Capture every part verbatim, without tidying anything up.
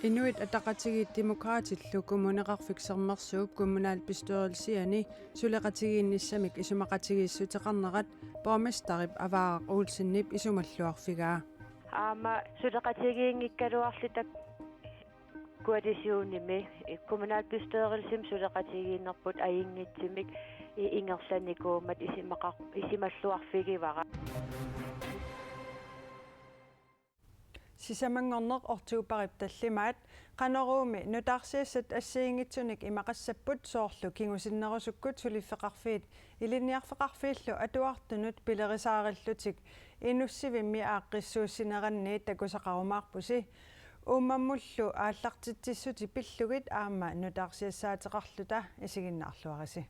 Inuit Ataqatigiit Demokraatillu Kommuneqarfik Sermersuup kommunalbestyrelsiani suleqatigiinnissamik isumaqatigiissuteqarnerat borgmesterip Avaaraq Olsenip isumalluarfigaa. Aamma suleqatigiinngikkaluarluta koalitionimi kommunalbestyrelsimi suleqatigiinnerput ajunngitsumik i-, ingerlanikuummat isumaqar-, isumalluarfigivara. Sisamanngorneq oktobarip tallimaat Qanoruumi nutaarsiassat assigiinngitsunik imaqassapput, soorlu kingusinnerusukkut, suliffeqarfiit ilinniarfeqarfiillu atuartunut pilerisaarillutik inussivimmi aaqqissuussineranniit takusaqarumaarpusi. Uummammullu aallartitsissutit pillugit aamma nutaarsiassaateqarluta isiginnaarluarisi.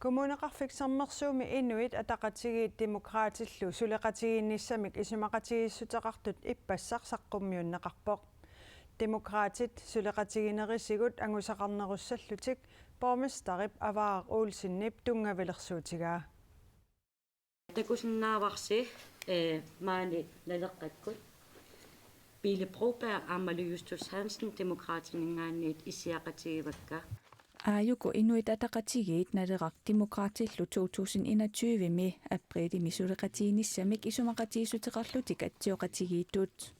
Kommuneqarfik Sermersuumi Inuit Ataqatigiit Demokraatillu suleqatigiinnissamik isumaqatigiissuteqartut ippassaq saqqummiunneqarpoq. Demokraatit suleqatiginerisigut angusaqarnerussallutik borgmesterip Avaaraq Olsenip tunngavilersuutigaa. Takusinnaavarsi, eh, maani Naleqqakkut Pele Broberg aammalu Justus Hansen Demokraatininngaanniit issiaqatigivakka. Aajuku Inuit Ataqatigiit Naleraq Demokraatillu to tusind enogtyve-mi apriilimi suleqatigiinnissamik isumaqatigiissuteqarlutik atsioqatigiittut.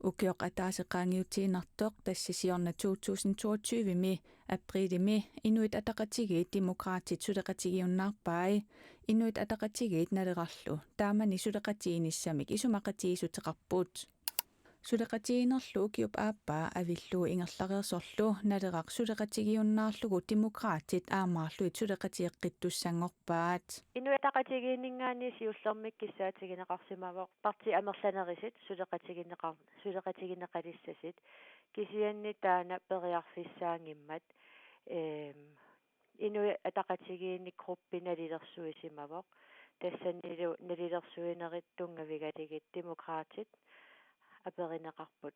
Ukioq ataaseq qaangiutiinnartoq, tassa siorna to tusind toogtyve-mi apriilimi Inuit Ataqatigiit Demokraatit suleqatigiunnaarpai. Inuit Ataqatigiit Nalerarlu taamani suleqatigiinnissamik isumaqatigiissuteqarput. Suleqatigiinnerlu ukiup aappaa avillugu ingerlareersorlu Naleraq suleqatigiunnaarlugu Demokraatit aammaarlugit suleqatigeqqittussanngorpaat. Inuit Ataqatigiinninngaanniit siullermik kissaatigineqarsimavoq partiit amerlanerusut suleqatigineqar-, suleqatigineqalissasut, kisianni taanna periarfissaanngimmat, eem, Inuit Ataqatigiinni gruppi nalilersuisimavoq. Tassanilu nalilersuinerit tunngavigalugit Demokraatit aperineqarput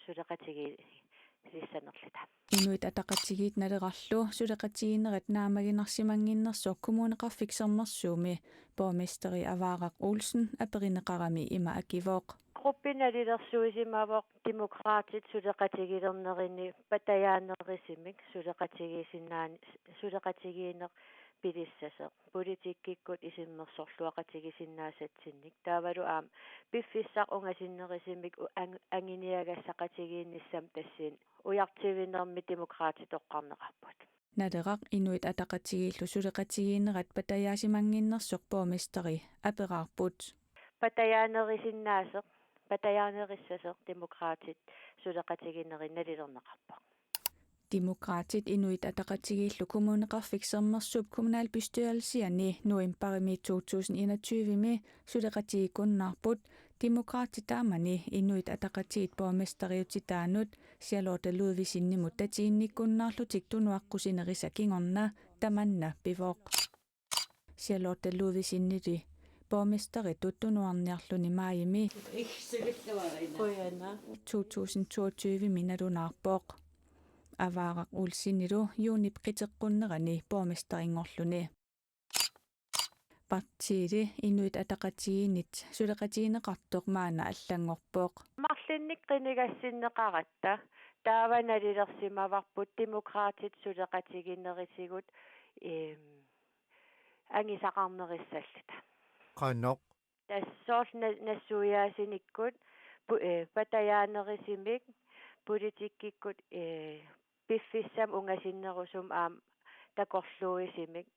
suleqatigiissanerluta. Inuit Ataqatigiit Nalerarlu suleqatigiinnerat naammaginarsimannginnersoq Kommuneqarfik Sermersuumi borgmesteri Avaaraq Olsen aperineqarami ima akivoq. Gruppi nalilersuisimavoq Demokraatit suleqatigilernerini patajaanerusumik suleqatigiissinnaan-, suleqatigiinneq pilissasoq, politikkikkut isummersorluaqatigisinnaassatsinnik. Taavalu aamma piffissaq ungasinnerusumik u-, ang-, anguniagassaqatigiinnissamut tassani ujartuinermi Demokraatit toqqarneqarput. Naleraq Inuit Ataqatigiillu suleqatigiinnerat patajaassimannginnersoq borgmesteri aperaarput. Patajaanerusinnaasoq, patajaanerussasoq Demokraatit suleqatigiinnerini nalilerneqarpoq. Demokraatit Inuit Ataqatigiillu Kommuneqarfik Sermersuup kommunalbestyrelsiani novembarimi to tusind enogtyve-mi suleqatigiikkunnaarput. Demokraatit taamani Inuit Ataqatigiit borgmesteriutitaanut Charlotte Ludvigsenimut tatiginnikkunnaarlutik tunuaqqusinerisa kingorna tamanna pivoq. Charlotte Ludvigsenili borgmesteritut tunuarniarluni maajimi to tusind toogtyve-mi nalunaarpoq. Avaaraq Olsenilu juunip qiteqqunnerani borgmesterinngorluni. Partiili Inuit Ataqatigiinnit suleqatigineqartoq maanna allanngorpoq. Marlunnik qinigassinneqaratta taava nalilersimavarput Demokraatit suleqatiginerusugut, eem, angusaqarnerussalluta. Qanoq? Tassa soorlu na-, nassuiaasunikkut pu-, eh, patajaanerusumik politikkikkut, eh, piffissami ungasinnerusumi aamma takorluuisumik.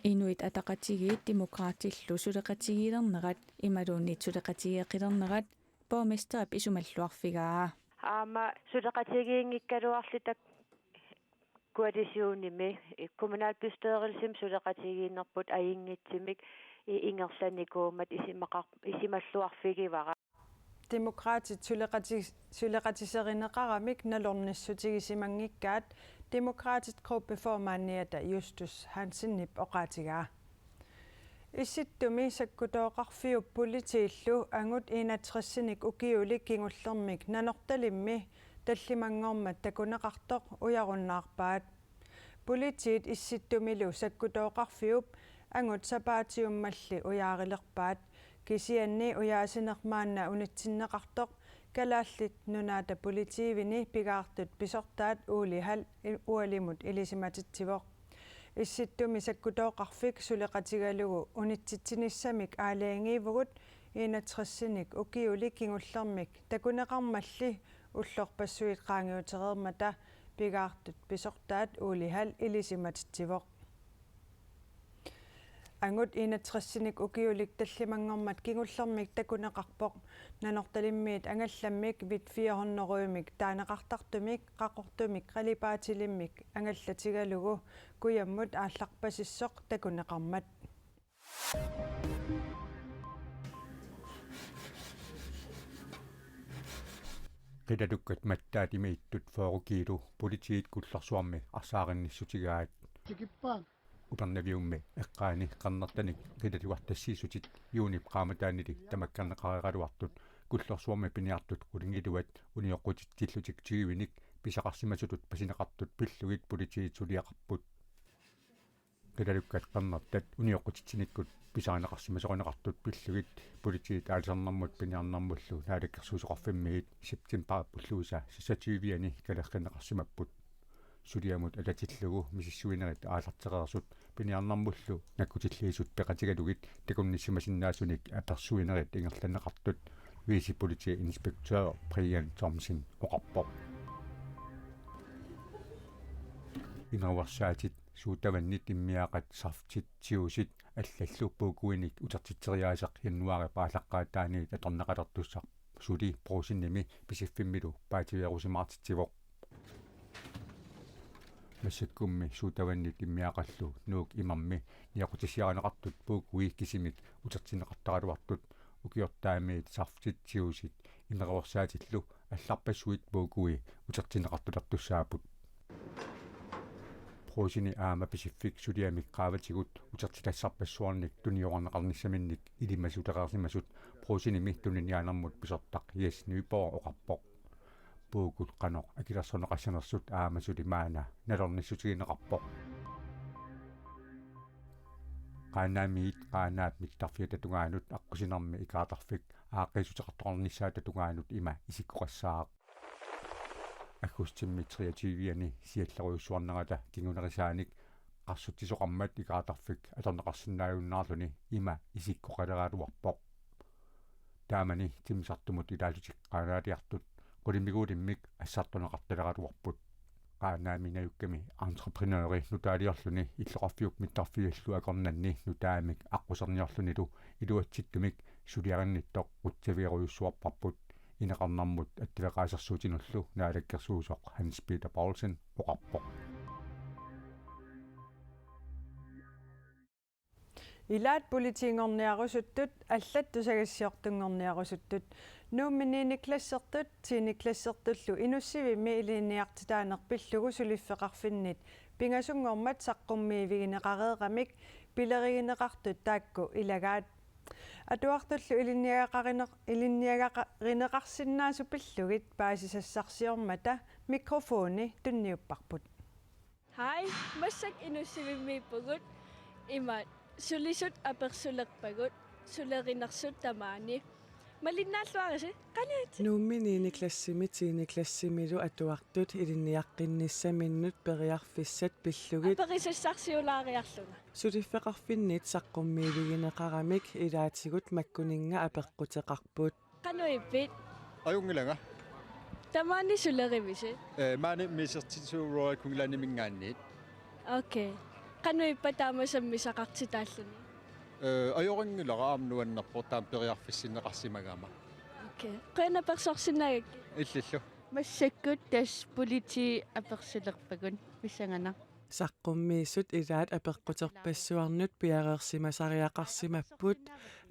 Inuit Ataqatigiit Demokraatillu suleqatigiilernerat imaluunniit suleqatigeeqqilernerat borgmesterip isumalluarfigaa. Aamma suleqatigiinngikkaluarluta koalitionimi kommunalbestyrelsimi suleqatigiinnerput ajunngitsumik i-, ingerlanikuummat isumaqar-, isumalluarfigivara. Demokraatit suleqati-, suleqatiserineqaramik nalornissutigisimanngikkaat Demokraatit gruppeformandiata Justus Hansenip oqaatigaa. Issittumi sakkutooqarfiup politiillu angut enogtresinik ukiulik kingullermik Nanortalimmi tallimanngormat takuneqartoq ujarunnaarpaat. Politiit Issittumilu sakkutooqarfiup angut sapaatiummalli ujaarilerpaat. Kisianni ujaasineq maanna unitsinneqartoq Kalaallit Nunaata Politiivini pigaartut pisortaat Ole Hald ualimut ilisimatitsivoq. Issittumi sakkutooqarfik suleqatigalugu unitsitsinissamik aalajangiivugut, enogtresinik ukiulik kingullermik takuneqarmalli ullorpassuit qaangiutereermata pigaartut pisortaat Ole Hald ilisimatitsivoq. Angut enogtresinik ukiulik tallimanngormat kingullermik takuneqarpoq. Nanortalimmiit angallammik V fire hundrede-mik taaneqartartumik qaqortumik qalipaatilimmik angallatigalugu kujammut aallarpasissoq takuneqarmat. Qilalukkat mattaat imiittut fyrre kilo politiit Kullorsuarmi arsaarinnissutigaat. Upernaviummi eqqaani qernertanik qilalugartassiissutit juunip qaammataanili tamakkerneqareeraluartut Kullorsuarmi piniartut qulingiluat unioqqutitsillutik tyvenik pisaqarsimasutut pasineqartut pillugit politiit suliaqarput. Qilalukkat qernertat unioqqutitsinikkut pisarineqarsimasorineqartut pillugit politiit aalisarnermut piniarnermullu Naalakkersuisoqarfimmiit septembarip ulluisa seksogtyve-ani kalerrinneqarsimapput. Suliamut atatillugu misissuinerit aallartereersut piniarnermullu nakkutilliisut peqatigalugit takunnissimasinnaasunik apersuinerit ingerlanneqartut vicepolitiinspektør Brian Thomsen oqarpoq. Imeruersaatit sodavandit immiaaqqat, saftit, juicit allallu puukuinik utertitseriaaseq januaarip aallaqqaataaniit atorneqalertussaq suli Brugsenimi Pisiffimmilu paatsiveerusimaartitsivoq. Massakkummi sodavandit immiaaqqallu Nuuk Imermi nioqqutissiarineqartut puukui kisimik utertinneqartaraluartut ukiortaamiit saftit, juicit imeruersaatillu allarpassuit puukui utertinneqartulertussaapput. Brugseni aamma Pisiffik suliamik qaavatigut utertitassarpassuarnik tuniorarneqarnissaminnik ilimasoqareersimasut Brugsenimi tuniniaanermut pisortaq Jes Nyborg oqarpoq. Puukut qanoq akilersorneqassanersut aamma suli maanna nalornissutigineqarpoq. Qaanaamiit Qaanaap mittarfiata tungaanut aqqusinermi ikaartarfik aaqqiissuteqartoqarnissaata tungaanut ima isikkoqassaaq. Aggustimi treogtyve-ani siallerujussuarnerata kingunerisaanik qarsutsisoqarmat ikaartarfik atorneqarsinnaajunnaarluni ima isikkoqaleraluarpoq. Taamani timmisartumut ilaallutik qaanaaliartut qulimiguulimmik assartorneqartaleraluarput. Qaanaami najukkami entreprenøri nutaaliorluni illoqarfiup mittarfiillu akornanni nutaamik aqquserniorlunilu iluatsittumik suliarinnittoq qutsavigerujussuarparput, ineqarnermut attaveqaasersuutinullu naalakkersuisoq Hans Peter Poulsen oqarpoq. Ilaat politiinngorniarusuttut, allat tusagassiortunngorniarusuttut, Nuummi niende klassertut tiende klassertullu Inussivimmi ilinniartitaaneq pillugu suliffeqarfinnit pingasunngormat saqqummiivigineqareeramik pilerigineqartut taakku ilagaat. Atuartullu ilinniagaqarineq-, ilinniagaqarineqarsinnaasut pillugit paasisassarsiormata mikrofoni tunniupparput. Hej, massakkut Inussivimmiippugut, ima sulisut apersulerpagut, sulerinersut tamaani. Malinnaalluarisi, qanoq ittoq? Nuummi niende klassimi tiende klassimilu atuartut ilinniaqqinnissaminnut periarfissat pillugit aperisassarsiulaariarlunga. Suliffeqarfinnit saqqummiivigineqaramik ilaatigut makkuninnga apeqquteqarput. Qanoq ippit? Ajunngilanga. Tamaani sulerivisi? Ee, maani Misertitsuu Royal Greenlandiminngaanniit. Okay. Qanoq ippa taama sammisaqartitaalluni? Ee, ajorinngilara, aamma nuannerpoq taama periarfissinneqarsimagama. Okay. Qujanaq apersorsinnaagakkit. Illillu. Massakkut tassa politiit apersulerpagut, pissanganaq. Saqqummiissut ilaat apeqquterpassuarnut piareersimasariaqarsimapput,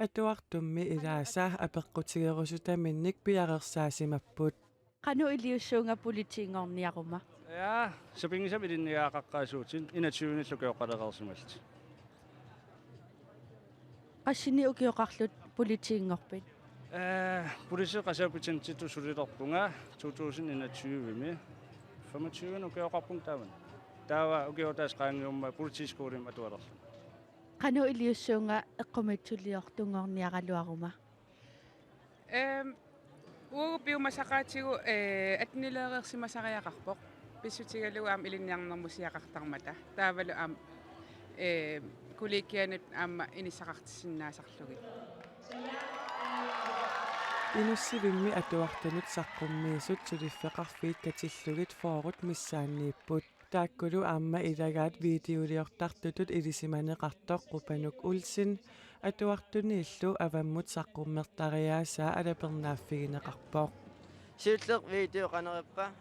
atuartummi ilaasa apeqqutigerusutaminnik piareersaasimapput. Qanoq iliussuunga politiinngorniaruma? Ja, sapinngisamik ilinniagaqaqqaasuutin, enogtyve-nillu ukioqalereersimallutik. Qassinik ukioqarlutit politiinngorpit? Ee, politiit Qasigiannguit Betjentitut sulilerpunga to tusind enogtyve-mi. Femogtyve-nit ukioqarpunga taamani. Taava ukioq ataaseq qaangiummat politihøjskolemi atualerlunga. Qanoq iliussuunga eqqumiitsuliortunngorniaraluaruma? Ehm, uagut piumasaqaatigut, eh, attenileereersimasariaqarpoq. Pissutigalugu aamma ilinniarnermusiaqartarmata. Taavalu aamma, eh, kollegianut aamma inissaqartissinnaasarlugit. Inussivimmi atuartunut saqqummiisut suliffeqarfiit katillugit fyrret missaanniipput. Taakkulu aamma ilagaat videoliortartutut ilisimaneqartoq Qupanuk Olsen atuartuniillu avammut saqqummertariaasaa alapernaaffigineqarpoq. Siulleq video qanoq ippa?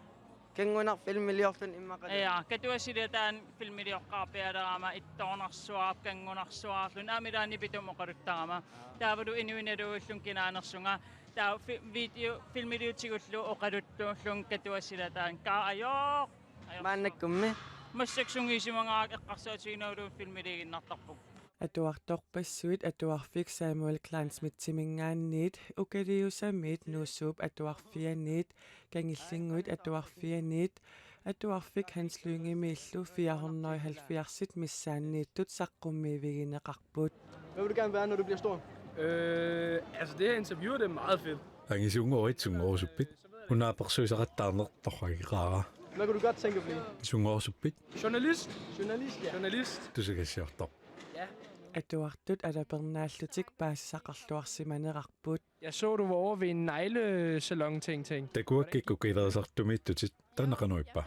Kanngunaq filmiliorluni immaqa. Ja, Katuap silataani filmilioqqaarpialerama ittoornarsuaq, kanngunarsuarluni aamma ilaanni pituma oqaluttarama. Taavalu inuit naluulluni kinaanersunga. Taava fi-, video filmiliutigullu oqaluttuulluni Katuap silataani. Kaa ajooq. Ajorsuaq. Maannakkummi. Massakkut sungiusimagaakka eqqarsaatiginagulu filmiliiginnartarpugut. Atuartorpassuit atuarfik Samuel Kleinschmidtiminngaanniit, Ukaliusamiit Nuussuup Atuarfianiit, Kangillinnguit Atuarfianiit, atuarfik Hans Lyngemiillu fire hundrede og halvfjerds missaanniittut saqqummiivigineqarput. Hvad vil du gerne være, når du bliver stor? Øh, altså det her interview, det er meget fedt. Angisunngorit sunngorusuppit? Una apersuisaqattaarneq torrageqaara. Hvad kunne du godt tænke at blive? Sunngorusuppit? Journalist. Journalist, ja. Journalist. Tusagassiortoq. Atuartut alapernaallutik paasisaqarluarsimanerarput. Jeg så, du var over ved en neglesalon, ting, ting. Takuakkit kukilerisartumiittutit, taanna qanoq ippa?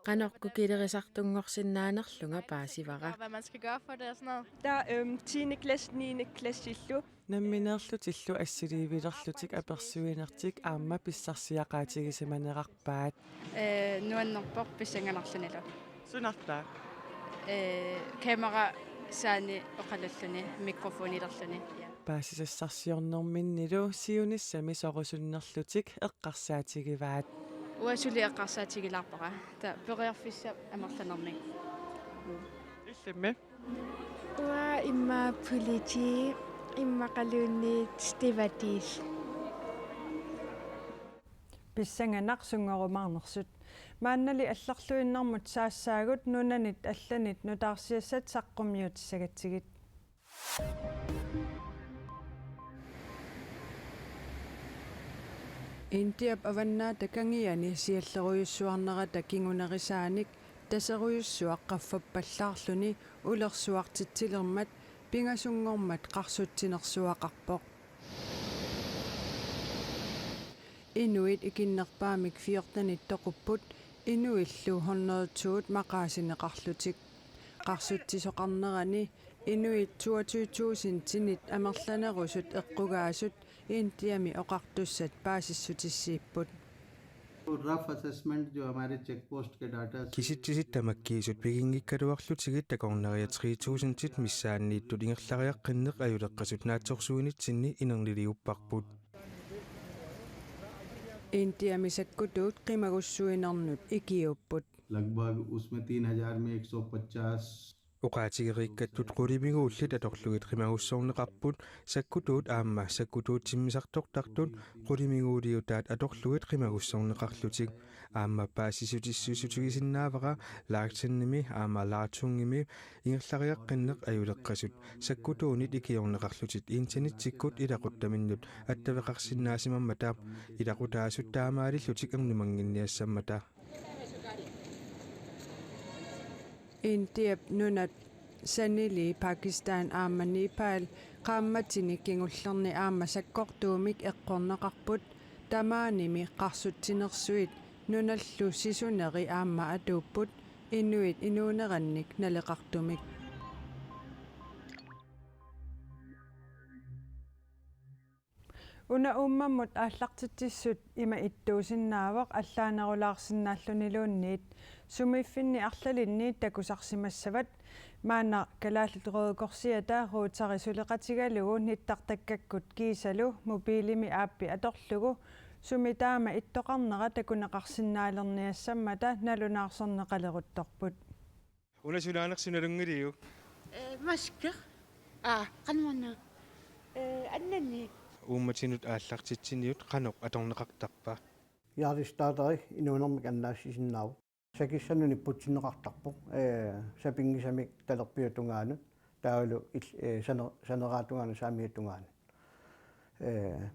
Qanoq kukilerisartunngorsinnaanerlunga paasivara. Hvad man skal gøre for det og sådan noget. Der øhm, tiende klasse, niende klassillu. Nammineerlutillu assiliivilerlutik apersuinertik aamma pissarsiaqaatigisimanerarpaat. Eh, nuannerpoq pissanganarlunilu. Sunartaa. Eh, kamera saani oqalulluni, mikrofonilerluni. Ja. Paasisassarsiornerminnilu siunissami sorusunnerlutik eqqarsaatigivaat. Uanga suli eqqarsaatigilaarpara. Taava periarfissaq amerlanermik. Illimmi? Uanga immaqa politi, immaqaluunniit stewardess. Pissanganaq sunngorumaarnersut. Maannali allarluinnarmut saassaagut nunanit allanit nutaarsiassat saqqummiutissagatsigit. Indiap avannaata kangiani siallerujussuarnerata kingunerisaanik taserujussuaq qaffappallaarluni ulersuartitsilermat pingasunngormat qarsutsinersuaqarpoq. Inuit ikinnerpaamik fjortenit toqupput inuillu hundrede to maqaasineqarlutik. Qarsutsisoqarnerani inuit toogtyve tusindinit amerlanerusut eqqugaasut Indiami oqartussat paasissutissiipput. Rough assessment जो हमारे check post के data Kisitsisit tamakkiisut piginngikkaluarlutigit takornariat tre tusindit missaanniittut ingerlariaqqinneq ajuleqqasut naatsorsuinitsinni inerniliupparput. Indiami sakkutuut qimagussuinernut ikiuupput. लगभग उसमें तीन हजार में एक सौ पचास Oqaatigereerikkattut qulimiguullit atorlugit qimagussorneqarput, sakkutuut aamma sakkutuut timmisartortartut qulimiguuliutaat atorlugit qimagussorneqarlutik. Aamma paasissutissutigisinnaavat Larsenimi aamma Lartungimi ingerlariaqqinneq ajuleqqasut sakkutuunit ikiorneqarlutik internetikkut ilaquttaminnut attaveqarsinnaasimammata, ilaqutaasut taamaalillutik ernumannginniassammata. Indiap nunat sanilii Pakistan aamma Nepal qaammatini kingullerni aamma sakkortuumik eqqorneqarput, tamaanimi qarsutsinersuit nunallu sisuneri aamma atuupput inuit inuunerannik naleqartumik. Una uummammut aallartitsissut ima ittuusinnaavoq allaanerulaarsinnaalluniluunniit, sumiiffinni arlalinni takusarsimassavat. Maanna Kalaallit Røde Korsiata Rotary suleqatigalugu nittartakkakkut kiisalu mobiilimi aappi atorlugu sumi taama ittoqarnera takuneqarsinnaalerniassammata nalunaarsorneqaleruttorput. Una sulaanersoq nalunngiliuk? Eh, masker. Aa, qanmanna. Eh, annanni. Uummatinut aallartitsiniut qanoq atorneqartarpa? Hjertestarteri inuunermik annaassisinnaavoq. Sakissanut nipputsinneqartarpoq, eh, sapinngisamik talerpiata tungaanut. Taavalu il-, eh, sane-, saneraata tungaanut saamiata tungaanut. Eh,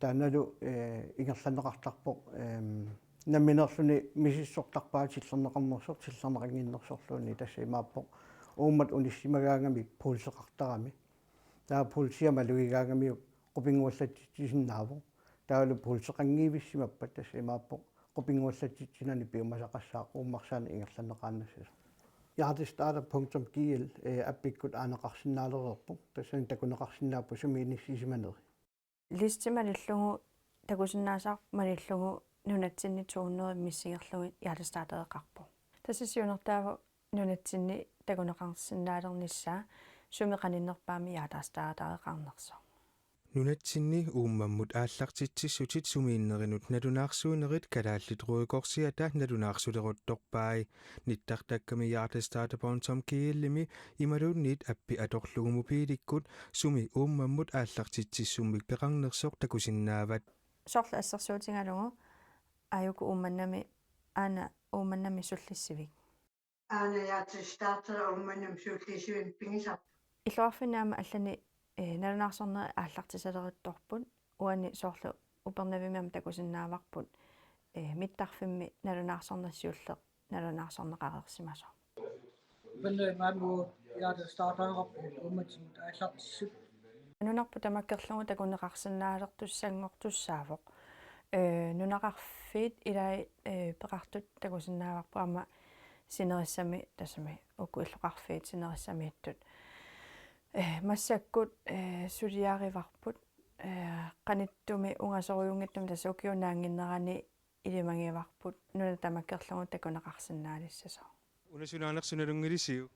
taannalu, eh, ingerlanneqartarpoq, ehm, nammineerluni misissortarpaa tillerneqarnersoq, tillerneqannginnersorluunniit, tassa imaappoq uummat unissimagaangamik pulseqartarami. Taava pulsia malugigaangamiuk qupinnguallatsitsisinnaavoq. Taavalu pulseqanngivissimappat, tassa imaappoq qupinnguallatsitsinani piumasaqassaaq uummarsaaneq ingerlanneqaannassasoq. Hjertestarter punktum G L, eh, appikkut aaneqarsinnaalereerpoq. Tassani takuneqarsinnaapput sumi inissisimaneri. Listi malillugu takusinnaasaq malillugu nunatsinni to hundrede missingerlugit hjertestartereqarpoq. Tassa siunertaavoq nunatsinni takuneqarsinnaalernissaa sumi qaninnerpaamik hjertestartereqarnersoq. Nunatsinni uummammut aallartitsissutit sumiinnerinut nalunaarsuinerit Kalaallit Røde Korsiata nalunaarsuleruttorpai. Nittartakkami hjertestarter punktum G L-imi imaluunniit appi atorlugu mobiilikkut sumi uummammut aallartitsissummik peqarnersoq takusinnaavat. Soorlu assersuutigalugu aajuku Uummannami aana Uummannami sullissivik. Aana hjertestarter Uummannami sullissivimmi pigisarpoq. Illoqarfinni aamma allani, eh, nalunaarsornerit aallartisaleruttorput, uani soorlu Upernavimmi aamma takusinnaavarput, eh, mittarfimmi nalunaarsorneq siulleq nalunaarsorneqareersimasoq. Upernavimmi aamma hjertestartereqarpugut uummatsinnut aallartissut. Nunarput tamakkerlugu takuneqarsinnaalertussanngortussaavoq. Eh, nunaqarfiit ilai, eh, peqartut takusinnaavarput aamma sinerissami, tassami uku illoqarfiit sinerissamiittut. Eh, massakkut, eh, suliarivarput, eh, qanittumi ungasorujuunngitsumi tassa ukiup naannginnerani ilimagivarput nuna tamakkerlugu takuneqarsinnaalissasoq. Una sunaanersoq nalunngilisiuk?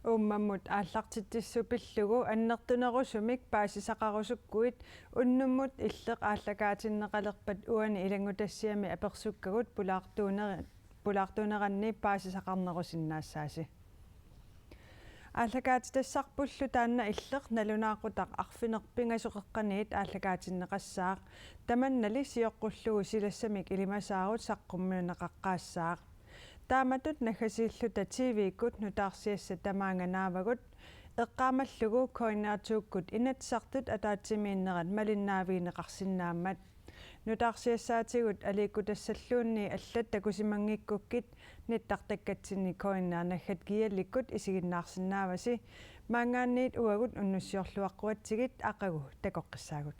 Uummammut aallartitsissut pillugu annertunerusumik paasisaqarusukkuit unnummut illeq aallakaatinneqalerpat uani ilanngutassiami apersukkagut pulaartuuneri-, pulaartuuneranni paasisaqarnerusinnaassaasi. Aallakaatitassarpullu taanna illeq nalunaaqutaq arfineq-pingasoq eqqaniit aallakaatinneqassaaq. Tamannali sioqqullugu silassamik ilimasaarut saqqummiunneqaqqaassaaq. Taamatut naggasiilluta T V-kkut nutaarsiassat tamaanga naavagut, eqqaamallugu K N R to-kkut Inatsisartut ataatsimiinnerat malinnaavigineqarsinnaammat. Nutaarsiassaatigut aliikkutassalluunniit allat takusimanngikkukkit nittartakkatsinni K N R naggat G L-ikkut isiginnaarsinnaavasi. Maanngaanniit uagut unnussiorluaqquatsigit aqagu takoqqissaagut.